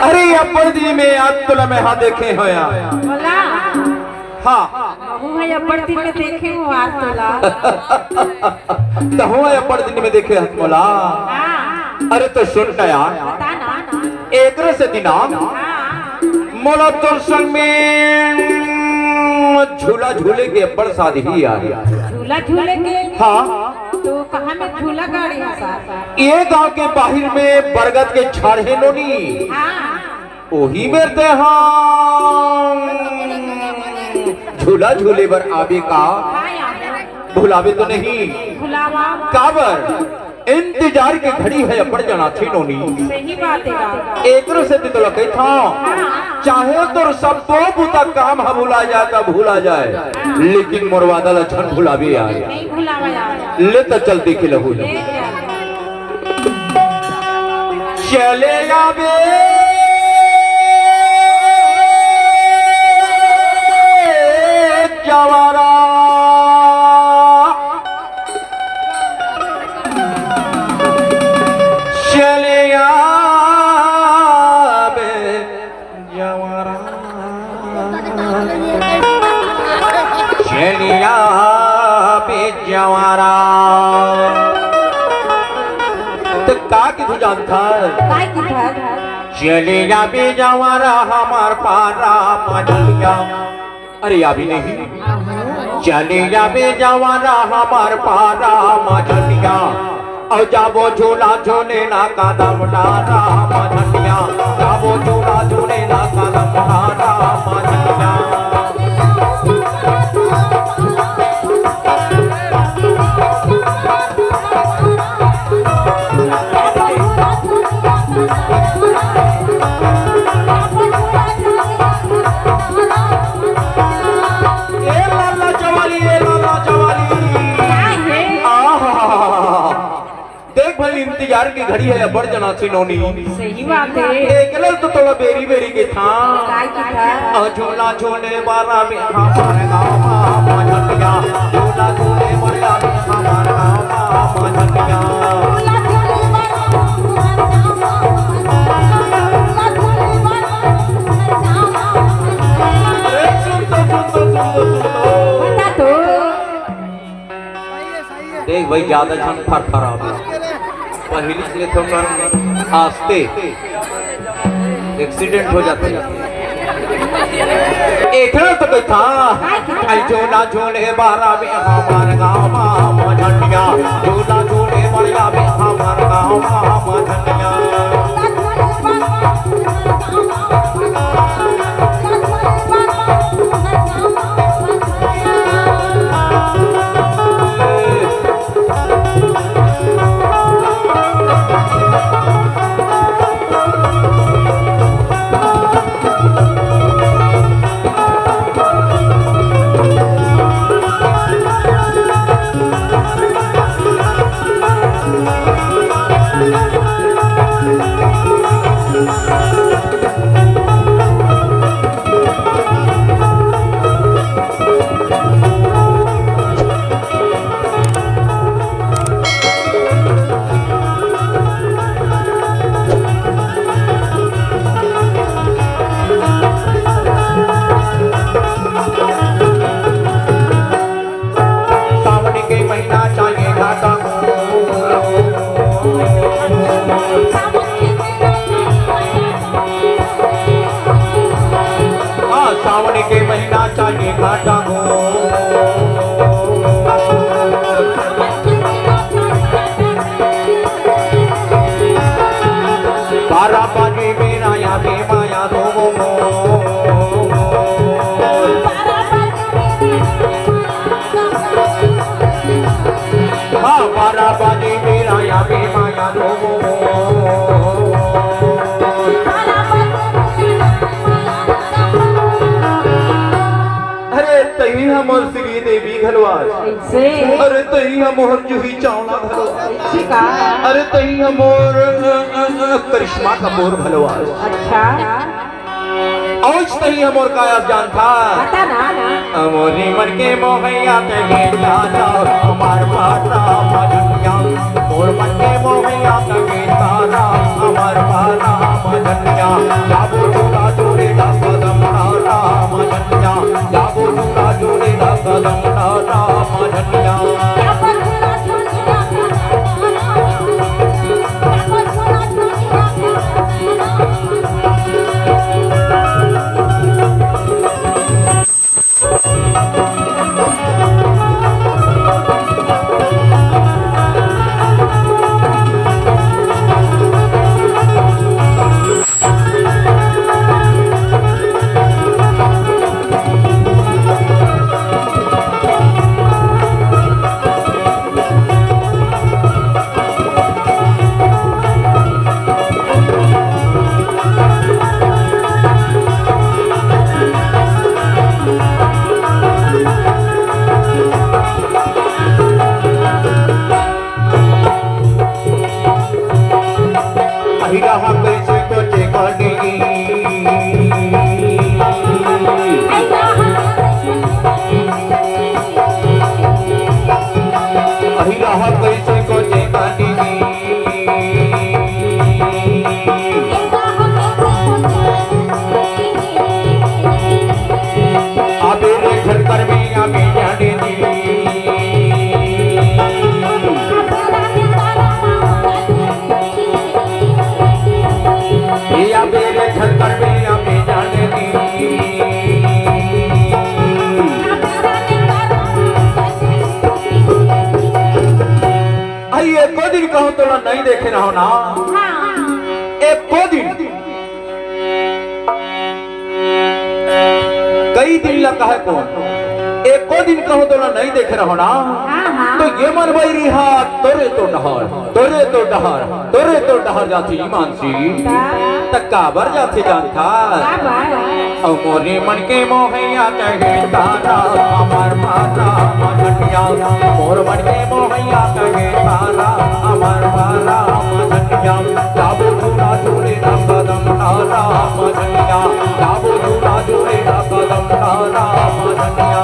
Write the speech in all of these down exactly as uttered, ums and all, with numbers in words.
अरे, अब्बड़ दिन में यार तोला मैं हा देखे हों यार। बोला। हाँ। महूँ हा अब्बड़ दिन में देखे हों यार तोला। तहूँ हा अब्बड़ दिन में देखे हस मोला। हाँ। अरे तो सुन ना यार। बता ना। एकरे सेती ना। हाँ। मोला तोर संग में झूला झूले के अब्बड़ साध ही यार। झूला झूले के? हाँ। तो कहाँ में झूला गाड़े हस? ये गांव के बाहिर में बरगद के झाड़ हे नोनी। हाँ। ओही मेर ते हा झूला झूले बर आबे का? हाँ यार। भुलाबे तो नहीं? भुलावा। काबर? इंतजार के घड़ी हे अब्बड़ जनाथे नोनी। सही बात हे यार। एकरे सेती तोला कहिथंव, हाँ। चाहे तोर सब्बो बुता काम ह भुला जाए त भुला जाए, लेकिन मोर वादा ल झन भुलाबे यार। नहीं भुलावा यार। ले त चल देखे लहू। ले यार। चले आबे जवारा। चले आबे जवारा। चले आबे जवारा। त का किथंव जानथस? काय किथंव? चले आबे जवारा हमर पारा मझनिया। अरे आबे नहीं। चले आबे जवारा हमर पारा मझनिया। अउ जाबो झूला झूले ना कदम डारा मझनिया। जाबो झूला झूले ना कदम डारा मझनिया। ए लाला जवाली, ए लाला जवाली। का हे? आहा। देख भाई, इंतजार के घड़ी हे, अब्बड़ जनाथे नोनी। सही बात हे। एकरे ल तो तोला बेरी बेरी कहिथंव। काय किथंव? अ, झूला झूले वाला भी हमारे गाँव में मझनिया। झूला झूले वाला भी हमारे गाँव में मझनिया। अरे सुन तो, सुन तो, सुन तो, सुन तो। बता तो। देख भाई, ज्यादा झन फरफराबे। पहिली ले थोकन आस्ते, एक्सीडेंट हो जाथे। एकरे तो कहिथंव, अइ झूला झूले वाला भी हमारे गाँव में मझनिया। झूला झूले वाला भी हमारे गाँव में मझनिया। सावन के महीना चाहिए घाटा हो। हाँ, सावन के महीना चाहिए घाटा हो। बारह बजे मेरा या बेमाया दो। हाँ, बारह बजे मेरा या बेमाया दो। अरे तही हमर श्री देवी घलो आस। कैसे? अरे तही हमर जूही चावला घलो आस। कैसे का? अरे तही हमर, अ, अ, अ, करिश्मा कपूर घलो आस। अच्छा। अउ तही हमर का आस जानथा? बता ना। हमरी मन के मोहैया तही जाना, हमार पाता मोर मन के मोहैया कहे तारा, हमर पारा मदनिया, जाबो झूला झूले ला कदम तारा मदनिया, जाबो झूला झूले ला कदम तारा मदनिया। अहिरा हा कइसे कोचे काटेगी? अहिरा हा कइसे कोचे काटेगी? अबे रे छक्कर में अबे जाने दी। या मेरे छक्कर में या मैं जाने दी। अरे एको दिन कहूँ तोला नहीं देखे रहो ना। एको दिन। कई दिन ला कहे को, एको दिन कहूँ तोला नहीं देखे रहो ना। हाँ, हाँ। तो ये मन बैरी हा तोरे तो डहर, तोरे तो डहर, तोरे तो डहर जाथे मानसी। का? त काबर जाथे जानथा? काबर? अउ मोरे मन के मोहैया कहे तारा, हमर पारा मदनिया। मोर मन के मोहैया कहे तारा, हमर पारा मदनिया। जाबो झूला झूले ला कदम तारा मदनिया। जाबो झूला झूले ला कदम तारा मदनिया।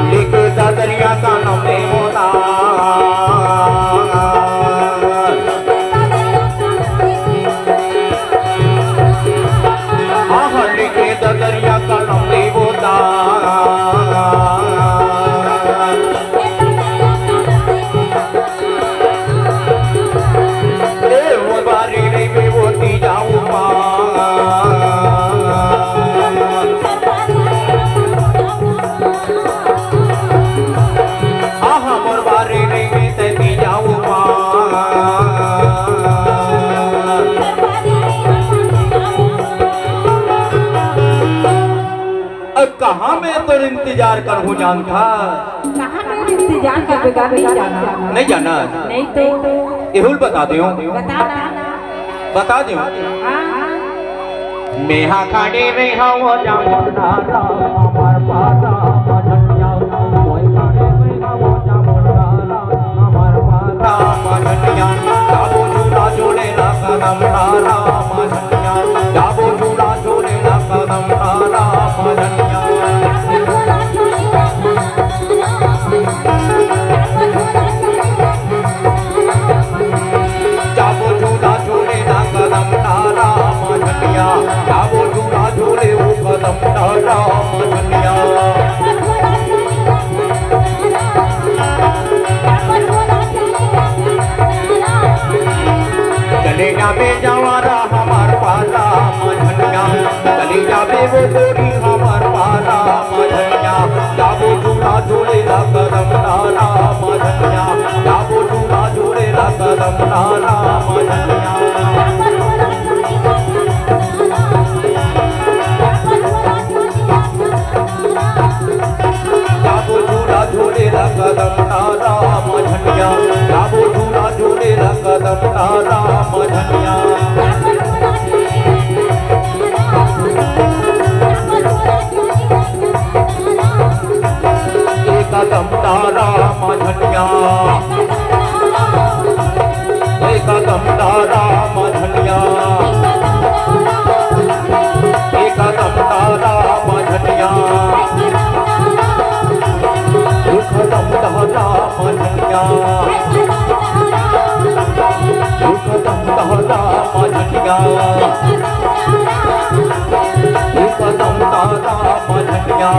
लिखे ददरिया का नमे मोला। आहा, लिखे ददरिया का नमे मोला। ए, वो बारी नहीं पे वो तीजा उपार। आहा, मोर बारी नहीं पे ते तीजा उपार। अब कहाँ मैं तोर इंतजार करहूँ जानथा? कहाँ मैं इंतजार करबे गा, नहीं जाना। नहीं जाना? नहीं तो। एहू ल बता देव। बता ना। बता देव। हाँ। मेहा खड़े रहे वो जामुन डारा, हमर पारा मदनिया। मोय खड़े रहे वो जामुन डारा, हमर पारा मदनिया। जाबो झूला झूले ला कदम तारा मदनिया। जाबो झूला झूले ला कदम तारा मदनिया। जाबो झूला झूले ना कदम तारा मदनिया। जाबो झूला झूले वो कदम तारा मदनिया। कदम तहरा मझटिया, कदम तहरा मझटिया।